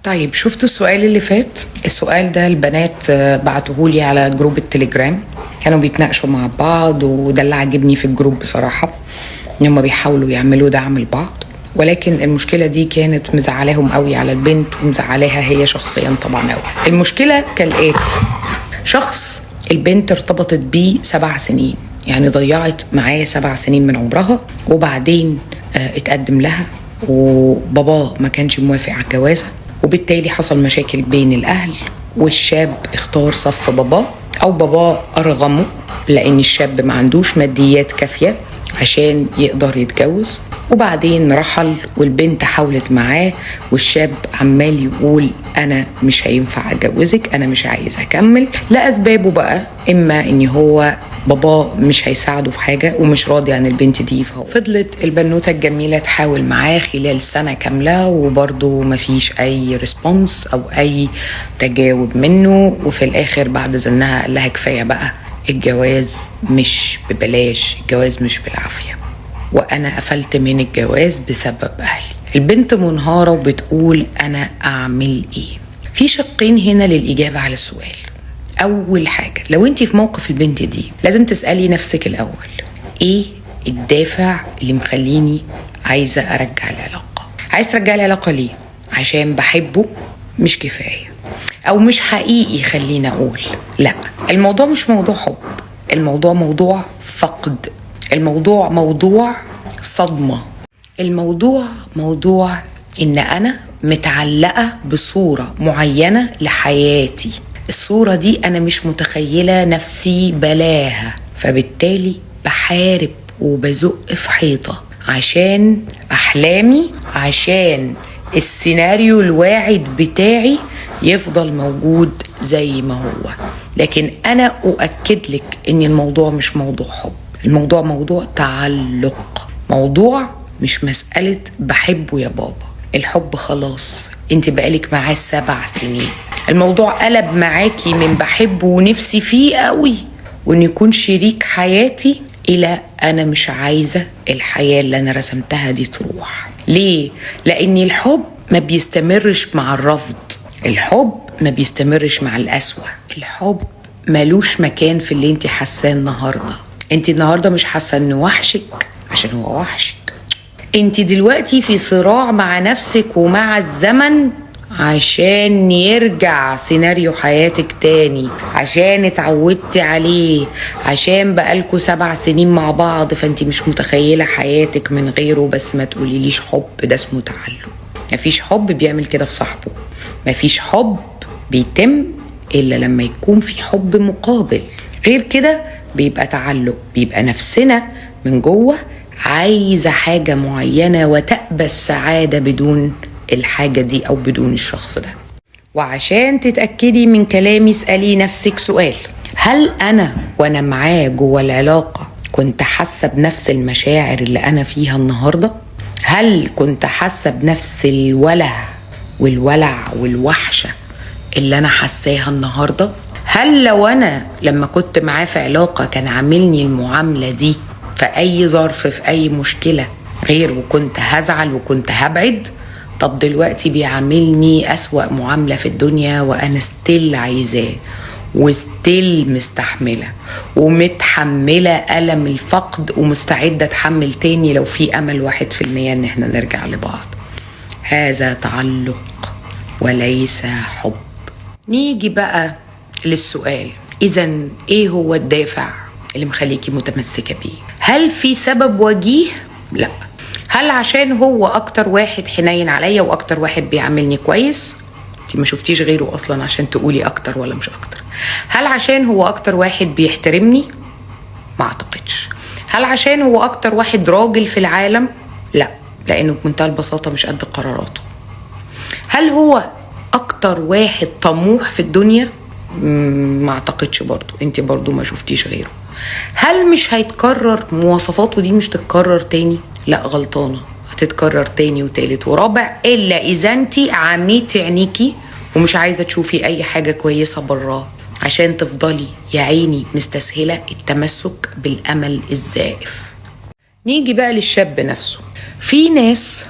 طيب، شفتوا السؤال اللي فات؟ السؤال ده البنات بعتوهولي على group التليجرام، كانوا بيتناقشوا مع بعض، وده اللي عاجبني في ال group بصراحة، ان هم بيحاولوا يعملوا دعم لبعض. ولكن المشكلة دي كانت مزعلاهم قوي على البنت ومزعلاها هي شخصيا طبعا قوي. المشكلة كالآتي: شخص البنت ارتبطت بيه 7 سنين، يعني ضيعت معاه 7 سنين من عمرها، وبعدين اتقدم لها وباباه ما كانش موافق على الجوازة، وبالتالي حصل مشاكل بين الأهل، والشاب اختار صف باباه أو باباه أرغمه، لأن الشاب ما عندوش ماديات كافية عشان يقدر يتجوز. وبعدين رحل، والبنت حاولت معاه، والشاب عمال يقول انا مش هينفع اتجوزك، انا مش عايز اكمل، لاسبابه بقى، اما ان هو باباه مش هيساعده في حاجة ومش راضي عن البنت دي. فهو فضلت البنوته الجميلة تحاول معاه خلال سنة كامله، وبرده مفيش اي response او اي تجاوب منه. وفي الاخر بعد زنها قال لها كفاية بقى، الجواز مش ببلاش، الجواز مش بالعافيه، وانا قفلت من الجواز بسبب اهلي. البنت منهارة وبتقول انا اعمل ايه؟ في شقين هنا للاجابة على السؤال. اول حاجة، لو انت في موقف البنت دي لازم تسألي نفسك الاول: ايه الدافع اللي مخليني عايزة ارجع العلاقة؟ عايز ترجعي العلاقة ليه؟ عشان بحبه؟ مش كفاية او مش حقيقي. خلينا اقول لا، الموضوع مش موضوع حب، الموضوع موضوع فقد، الموضوع موضوع صدمة، الموضوع موضوع ان انا متعلقة بصورة معينة لحياتي، الصورة دي انا مش متخيلة نفسي بلاها، فبالتالي بحارب وبزق في حيطة عشان احلامي، عشان السيناريو الواعد بتاعي يفضل موجود زي ما هو. لكن انا اؤكد لك ان الموضوع مش موضوع حب، الموضوع موضوع تعلق، موضوع مش مسألة بحبه يا بابا. الحب خلاص، انت بقالك معاه 7 سنين، الموضوع قلب معاكي من بحبه ونفسي فيه قوي وان يكون شريك حياتي الى انا مش عايزة الحياة اللي انا رسمتها دي تروح. ليه؟ لان الحب ما بيستمرش مع الرفض، الحب ما بيستمرش مع القسوة، الحب ملوش مكان في اللي انت حاساه النهارده. انت النهارده مش حاسه انه وحشك عشان هو وحشك، انت دلوقتي في صراع مع نفسك ومع الزمن عشان يرجع سيناريو حياتك تاني، عشان اتعودتي عليه، عشان بقالكوا 7 سنين مع بعض، فانت مش متخيلة حياتك من غيره. بس ما تقوليليش حب، ده اسمه تعلق. مفيش حب بيعمل كده في صاحبه، مفيش حب بيتم الا لما يكون في حب مقابل، غير كده بيبقى تعلق، بيبقى نفسنا من جوه عايزة حاجة معينة وتأبى السعادة بدون الحاجة دي أو بدون الشخص ده. وعشان تتأكدي من كلامي اسألي نفسك سؤال: هل أنا وأنا معاه جوه العلاقة كنت حاسة بنفس المشاعر اللي أنا فيها النهاردة؟ هل كنت حاسة بنفس الوله والولع والوحشة اللي أنا حاساها النهاردة؟ هل لو أنا لما كنت معاه في علاقة كان عاملني المعاملة دي في أي ظرف في أي مشكلة غير وكنت هزعل وكنت هبعد؟ طب دلوقتي بيعاملني أسوأ معاملة في الدنيا وأنا still عايزاه و still مستحملة ومتحملة ألم الفقد ومستعدة أتحمل تاني لو في أمل 1% إن احنا نرجع لبعض. هذا تعلق وليس حب. نيجي بقى للسؤال: إذا إيه هو الدافع اللي مخليكي متمسكة بيه؟ هل في سبب وجيه؟ لا. هل عشان هو أكتر واحد حنين عليا وأكتر واحد بيعاملني كويس؟ انت ما شفتيش غيره أصلا عشان تقولي أكتر ولا مش أكتر. هل عشان هو أكتر واحد بيحترمني؟ ما أعتقدش. هل عشان هو أكتر واحد راجل في العالم؟ لا، لأنه بمنتهى البساطة مش قد قراراته. هل هو اكتر واحد طموح في الدنيا؟ ما اعتقدش برضو، انت برضو ما شفتيش غيره. هل مش هيتكرر مواصفاته دي مش تتكرر تاني؟ لا، غلطانة، هتتكرر تاني وتالت ورابع، الا اذا انت عميتي عينيكي ومش عايزة تشوفي اي حاجة كويسة براه عشان تفضلي يا عيني مستسهلة التمسك بالامل الزائف. نيجي بقى للشاب نفسه. في ناس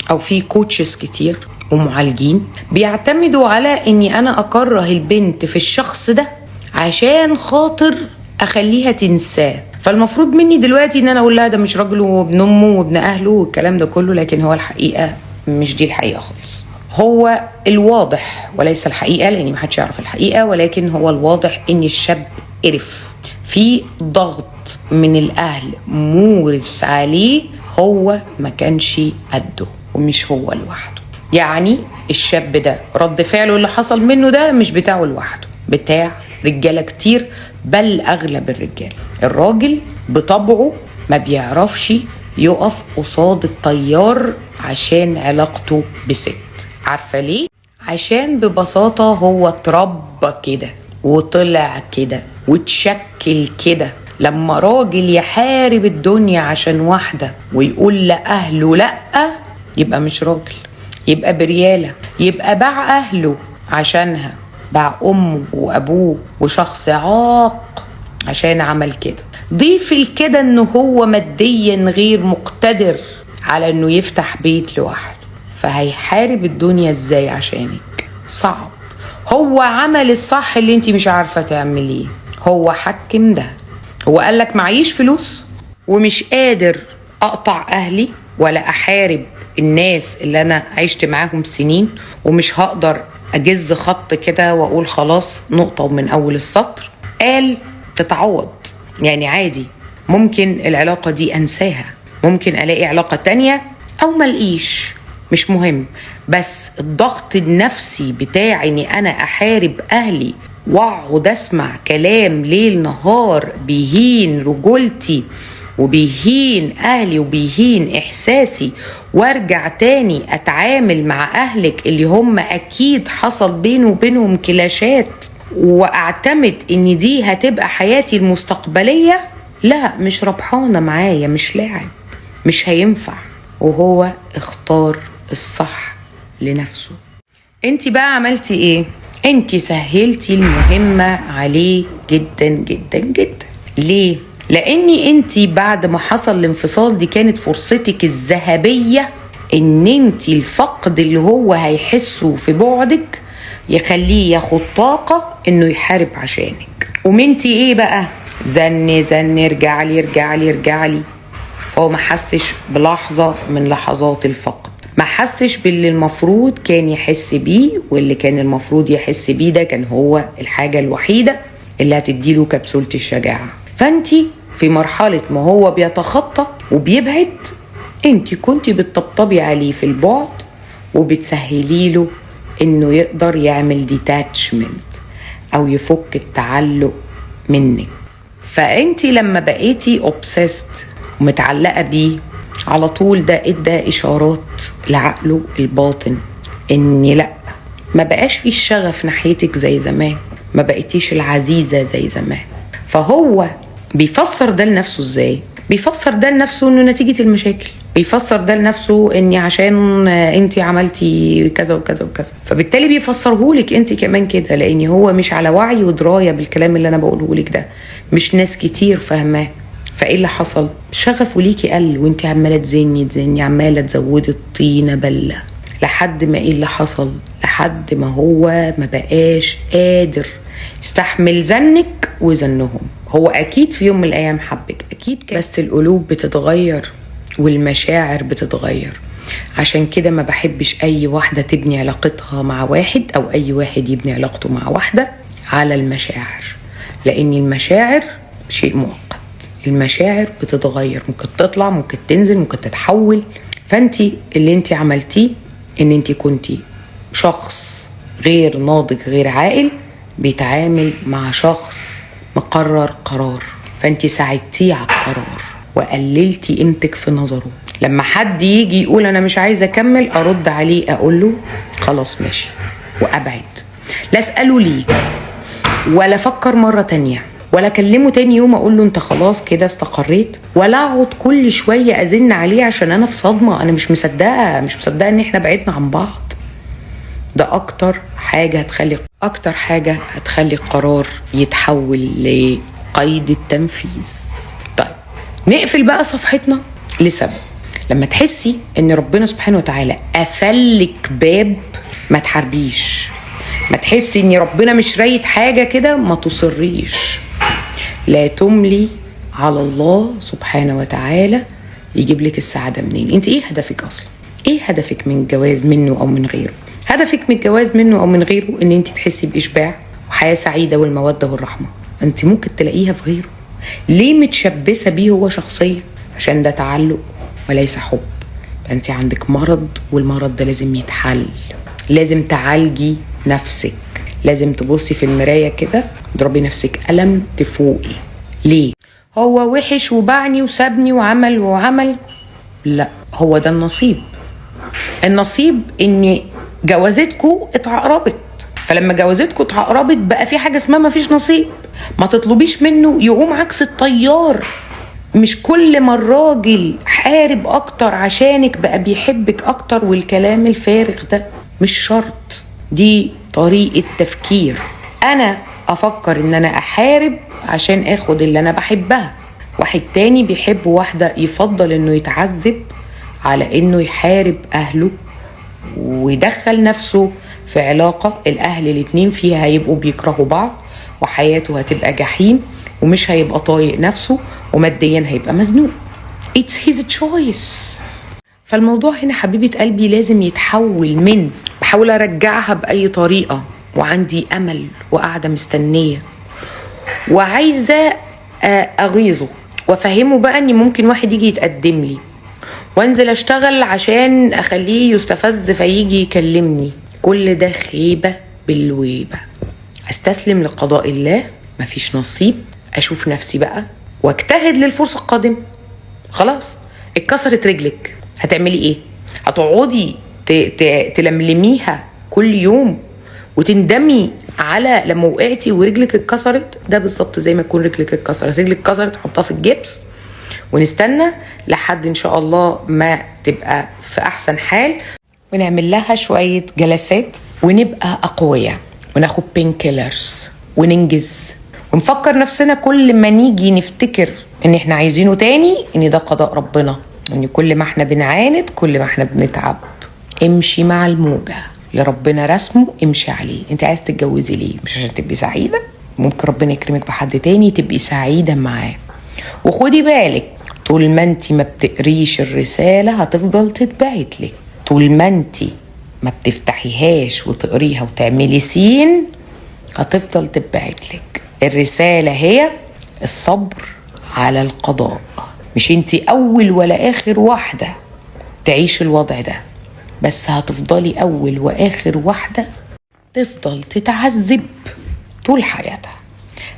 او في coaches كتير ومعالجين بيعتمدوا على اني انا اكره البنت في الشخص ده عشان خاطر اخليها تنساه. فالمفروض مني دلوقتي ان انا اقول لها ده مش راجل وابن امه وابن اهله والكلام ده كله، لكن هو الحقيقة مش دي الحقيقة خالص. هو الواضح وليس الحقيقة، لان محدش يعرف الحقيقة، ولكن هو الواضح ان الشاب قرف في ضغط من الاهل مورس عليه، هو ما كانش قده ومش هو لوحده. يعني الشاب ده رد فعله اللي حصل منه ده مش بتاعه لوحده، بتاع رجاله كتير، بل اغلب الرجال. الراجل بطبعه ما بيعرفش يقف قصاد التيار عشان علاقته بست. عارفه ليه؟ عشان ببساطة هو اتربى كده وطلع كده واتشكل كده. لما راجل يحارب الدنيا عشان واحدة ويقول لاهله لا، يبقى مش راجل، يبقى برياله، يبقى باع اهله عشانها، باع امه وابوه وشخص عاق عشان عمل كده. ضيف الكده انه هو ماديا غير مقتدر على انه يفتح بيت لوحده، فهيحارب الدنيا ازاي عشانك؟ صعب. هو عمل الصح اللي انت مش عارفه تعمليه، هو حكم ده. هو قالك معيش فلوس ومش قادر اقطع اهلي ولا احارب الناس اللي انا عشت معاهم سنين، ومش هقدر اجز خط كده واقول خلاص نقطة من اول السطر. قال تتعوض، يعني عادي، ممكن العلاقة دي انساها، ممكن الاقي علاقة تانية او ملقيش، مش مهم. بس الضغط النفسي بتاع اني انا احارب اهلي واقعد اسمع كلام ليل نهار بيهين رجولتي وبيهين اهلي وبيهين احساسي، وارجع تاني اتعامل مع اهلك اللي هم اكيد حصل بينه وبينهم كلاشات، واعتمد ان دي هتبقى حياتي المستقبلية، لا، مش ربحانة معايا، مش لاعب، مش هينفع. وهو اختار الصح لنفسه. انت بقى عملتي ايه؟ انت سهلتي المهمة عليه جدا جدا جدا. ليه؟ لاني انت بعد ما حصل الانفصال دي كانت فرصتك الذهبية ان انت الفقد اللي هو هيحسه في بعدك يخليه ياخد طاقة انه يحارب عشانك. ومنتي ايه بقى؟ زن زن، ارجع لي ارجع لي ارجع لي. فهو ما حسش بلحظة من لحظات الفقد، ما حسش باللي المفروض كان يحس بيه، واللي كان المفروض يحس بيه ده كان هو الحاجة الوحيدة اللي هتديله كبسولة الشجاعة. فانتي في مرحلة ما هو بيتخطى وبيبعد، انتي كنتي بتطبطبي عليه في البعد وبتسهلي له انه يقدر يعمل detachment او يفك التعلق منك. فانتي لما بقيتي obsessed ومتعلقة بيه على طول، ده ادى اشارات لعقله الباطن ان لا، ما بقاش في الشغف ناحيتك زي زمان، ما بقيتيش العزيزة زي زمان. فهو بيفسر ده لنفسه ازاي؟ بيفسر ده لنفسه انه نتيجة المشاكل، بيفسر ده لنفسه اني عشان انت عملتي كذا وكذا وكذا، فبالتالي بيفسرهولك انت كمان كده، لان هو مش على وعي ودراية بالكلام اللي انا بقولهولك ده، مش ناس كتير فاهماه. فايه اللي حصل؟ شغفه ليكي قل، وانت عماله تزني تزني، عماله تزودي الطينه بله، لحد ما ايه اللي حصل؟ لحد ما هو ما بقاش قادر يستحمل زنك وزنهم. هو اكيد في يوم من الايام حبك، اكيد كان. بس القلوب بتتغير والمشاعر بتتغير. عشان كده ما بحبش اي واحدة تبني علاقتها مع واحد او اي واحد يبني علاقته مع واحدة على المشاعر، لان المشاعر شيء مؤقت، المشاعر بتتغير، ممكن تطلع ممكن تنزل ممكن تتحول. فانتي اللي انتي عملتيه ان انتي كنتي شخص غير ناضج غير عاقل بيتعامل مع شخص مقرر قرار، فانتي ساعدتيه على القرار وقللتي قيمتك في نظره. لما حد يجي يقول انا مش عايزه اكمل، ارد عليه اقول له خلاص ماشي وابعد، لا اساله ليه ولا افكر مرة تانية ولا اكلمه تاني يوم اقول له انت خلاص كده استقريت، ولا اقعد كل شوية ازن عليه عشان انا في صدمة، انا مش مصدقه، مش مصدقه ان احنا بعدنا عن بعض. ده اكتر حاجة هتخلي القرار يتحول لقيد التنفيذ. طيب نقفل بقى صفحتنا لسبب. لما تحسي ان ربنا سبحانه وتعالى قفلك باب ما تحاربيش، ما تحسي ان ربنا مش رايد حاجة كده ما تصريش، لا تملي على الله سبحانه وتعالى يجيب لك السعادة منين. انت ايه هدفك اصلا؟ ايه هدفك من الجواز منه او من غيره؟ هدفك من الجواز منه او من غيره ان انت تحسي باشباع وحياه سعيدة والمودة والرحمة. انت ممكن تلاقيها في غيره. ليه متشبثه بيه هو شخصيا؟ عشان ده تعلق وليس حب. انت عندك مرض، والمرض ده لازم يتحل، لازم تعالجي نفسك، لازم تبصي في المراية كده، تضربي نفسك قلم، تفوقي. ليه هو وحش وبعني وسابني وعمل وعمل؟ لا، هو ده النصيب. النصيب ان جوازتكو اتعقربت، فلما جوازتكو اتعقربت بقى في حاجة اسمها مفيش نصيب. ما تطلبيش منه يقوم عكس التيار. مش كل ما الراجل حارب اكتر عشانك بقى بيحبك اكتر، والكلام الفارغ ده مش شرط. دي طريقه تفكير. انا افكر ان انا احارب عشان اخد اللي انا بحبها. واحد تاني بيحب واحدة يفضل انه يتعذب على انه يحارب اهله ويدخل نفسه في علاقة الاهل الاتنين فيها هيبقوا بيكرهوا بعض، وحياته هتبقى جحيم، ومش هيبقى طايق نفسه، وماديا هيبقى مزنوق. It's his choice. فالموضوع هنا حبيبة قلبي لازم يتحول من بحاول ارجعها بأي طريقة وعندي امل وقاعدة مستنية وعايزة اغيظه وافهمه بقى ان ممكن واحد يجي يتقدم لي وانزل اشتغل عشان اخليه يستفز فيجي يكلمني. كل ده خيبة بالويبة. استسلم لقضاء الله، مفيش نصيب، اشوف نفسي بقى واجتهد للفرصة القادمة. خلاص اتكسرت رجلك، هتعملي ايه؟ هتقعدي تلملميها كل يوم وتندمي على لما وقعتي ورجلك اتكسرت؟ ده بالظبط زي ما يكون رجلك اتكسرت. رجلك اتكسرت حطها في الجبس ونستنى لحد ان شاء الله ما تبقى في احسن حال، ونعمل لها شوية جلسات ونبقى اقوياء وناخد pain killers وننجز، ونفكر نفسنا كل ما نيجي نفتكر ان احنا عايزينه تاني ان ده قضاء ربنا، ان كل ما احنا بنعاند كل ما احنا بنتعب. امشي مع الموجة اللي ربنا رسمه، امشي عليه. انت عايز تتجوزي ليه؟ مش عشان تبقي سعيدة؟ ممكن ربنا يكرمك بحد تاني تبقي سعيدة معاه. وخدي بالك، طول ما انت ما بتقريش الرسالة هتفضل تتبعت لك، طول ما انت ما بتفتحيهاش وتقريها وتعملي seen هتفضل تتبعت لك. الرسالة هي الصبر على القضاء. مش انت اول ولا اخر واحدة تعيش الوضع ده، بس هتفضلي اول واخر واحدة تفضل تتعذب طول حياتها.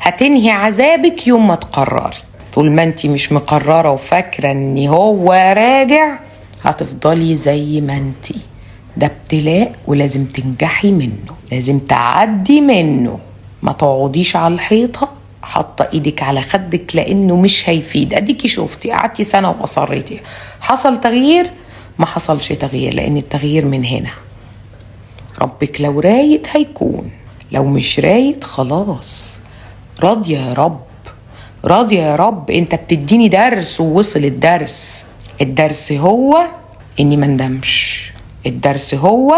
هتنهي عذابك يوم ما تقرري. طول ما انت مش مقررة وفاكرة ان هو راجع هتفضلي زي ما انت. ده ابتلاء ولازم تنجحي منه، لازم تعدي منه. ما تقعديش على الحيطة حاطة ايدك على خدك لانه مش هيفيد. اديكي شفتي قعدتي سنة واصريتي، حصل تغيير؟ ما حصلش تغيير، لان التغيير من هنا. ربك لو رايد هيكون، لو مش رايد خلاص. راضية يا رب، راضية يا رب، انت بتديني درس ووصل الدرس. الدرس هو اني ما ندمش، الدرس هو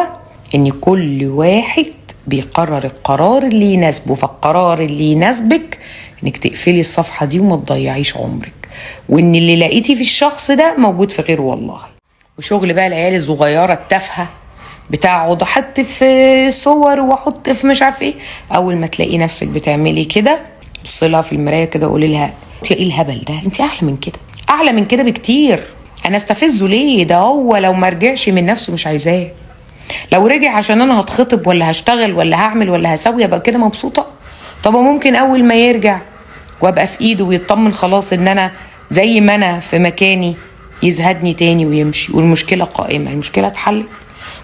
ان كل واحد بيقرر القرار اللي يناسبه. فالقرار اللي يناسبك انك تقفلي الصفحة دي وما تضيعيش عمرك، وان اللي لقيتي في الشخص ده موجود في غيره والله. وشغل بقى العيال الصغيرة التافهة بتاع اقعد احط في صور واحط في مش عارف ايه، اول ما تلاقي نفسك بتعملي كده بصي لها في المراية كده وقولي لها انت ايه الهبل ده، انت اعلى من كده، اعلى من كده بكتير. انا استفزه ليه؟ ده هو لو ما رجعش من نفسه مش عايزاه، لو رجع عشان انا هتخطب ولا هشتغل ولا هعمل ولا هسوي ابقى كده مبسوطة. طب ممكن اول ما يرجع وابقى في ايده ويطمن خلاص ان انا زي ما انا في مكاني، يزهدني تاني ويمشي، والمشكلة قائمة. المشكلة اتحلت،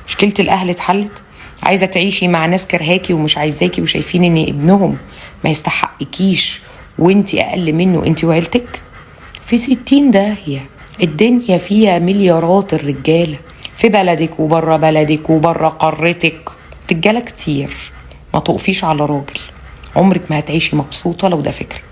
مشكلة الاهل اتحلت. عايزه تعيشي مع ناس كرهاكي ومش عايزاكي وشايفين ان ابنهم ما يستحقكيش وانتي اقل منه انتي وعيلتك؟ في 60 داهية. الدنيا فيها مليارات الرجالة في بلدك وبره بلدك وبره قارتك، رجاله كتير. ما تقفيش على راجل، عمرك ما هتعيشي مبسوطة لو ده فكرك.